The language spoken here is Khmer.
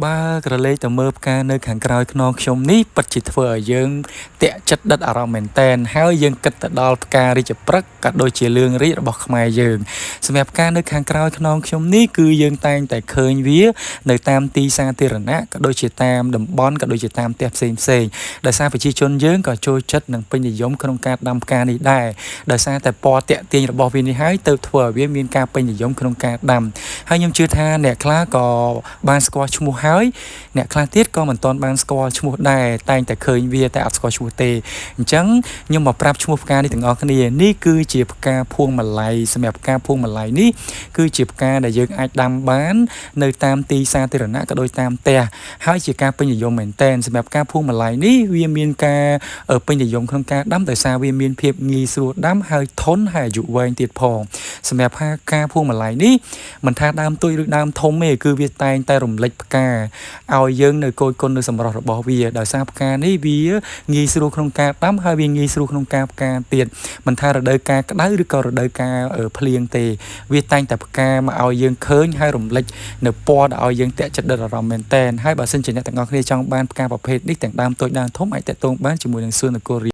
បើក្រឡេកទៅមើលផ្កានៅខាងក្រោយខ្នងខ្ញុំនេះពិតជាធ្វើឲ្យយើងតាក់ចិត្តដិតអារម្មណ៍មែនតែនហើយយើងគិតទៅដល់ផ្ការាជព្រឹក្សក៏ដូចជាលឿងរាជរបស់ខ្មែរយើងសម្រាប់ផ្កានៅខាងក្រោយខ្នងខ្ញុំនេះគឺយើងតែងតែឃើញវានៅតាមទីសាធារណៈក៏ដូចជាតាមតំបន់ក៏ដូចជាតាមផ្ទះផ្សេងផ្សេងដោយសារប្រជាជនយើងក៏ចូលចិត្តនិងពេញនិយមក្នុងការដាំផ្កានេះដែរដោយសារតែពណ៌តាក់ទាញរបស់វានេះហើយទើបធ្វើឲ្យវាមានការពេញនិយមក្នុងការដាំហើយខ្ញុំជឿថាអ្នកខ្លះក៏បានស្គាល់ឈ្មោះហើយអ្នកខ្លះទៀតក៏មិនទាន់បានស្គាល់ឈ្មោះដែរតែងតែឃើញវាតែអត់ស្គាល់ឈ្មោះទេអញ្ចឹងខ្ញុំមកប្រាប់ឈ្មោះផ្កានេះទាំងអស់គ្នានេះគឺជាផ្កាភួងម៉ាឡៃសម្រាប់ផ្កាភួងម៉ាឡៃនេះគឺជាផ្កាដែលយើងអាចដាំបាននៅតាមទីសាធារណៈក៏ដូចតាមផ្ទះហើយជាការពេញនិយមមែនទែនសម្រាប់ផ្កាភួងម៉ាឡៃនេះវាមានការពេញនិយមក្នុងការដាំដោយសារវាមានភាពងាយស្រួលដាំហើយធន់ហើយអាយុវែងទៀតផងសម្រាប់ផ្កាភួងម៉ាឡៃនេះមិនថាដើមតូចឬដើមធំទេគឺវាតែងតែរំលេចផ្កាឲ្យយើងនៅគយគន់នៅសម្រស់របស់វាដោយសារផ្កានេះវាងាយស្រួលក្នុងការដាំហើយវាងាយស្រួលក្នុងការផ្កាទៀតមិនថារដូវកាលក្តៅឬក៏រដូវកាលភ្លៀងទេវាតែងតែផ្កាមកឲ្យយើងឃើញហើយរំលេចនៅពណ៌ដែលឲ្យយើងតាក់ចិត្តដិតអារម្មណ៍មែនតែនហើយបើសិនជាអ្នកទាំងអស់គ្នាចង់បានផ្កាប្រភេទនេះទាំងដើមតូចដើមធំអាចតាក់ទងបានជាមួយនឹងសួននគរ។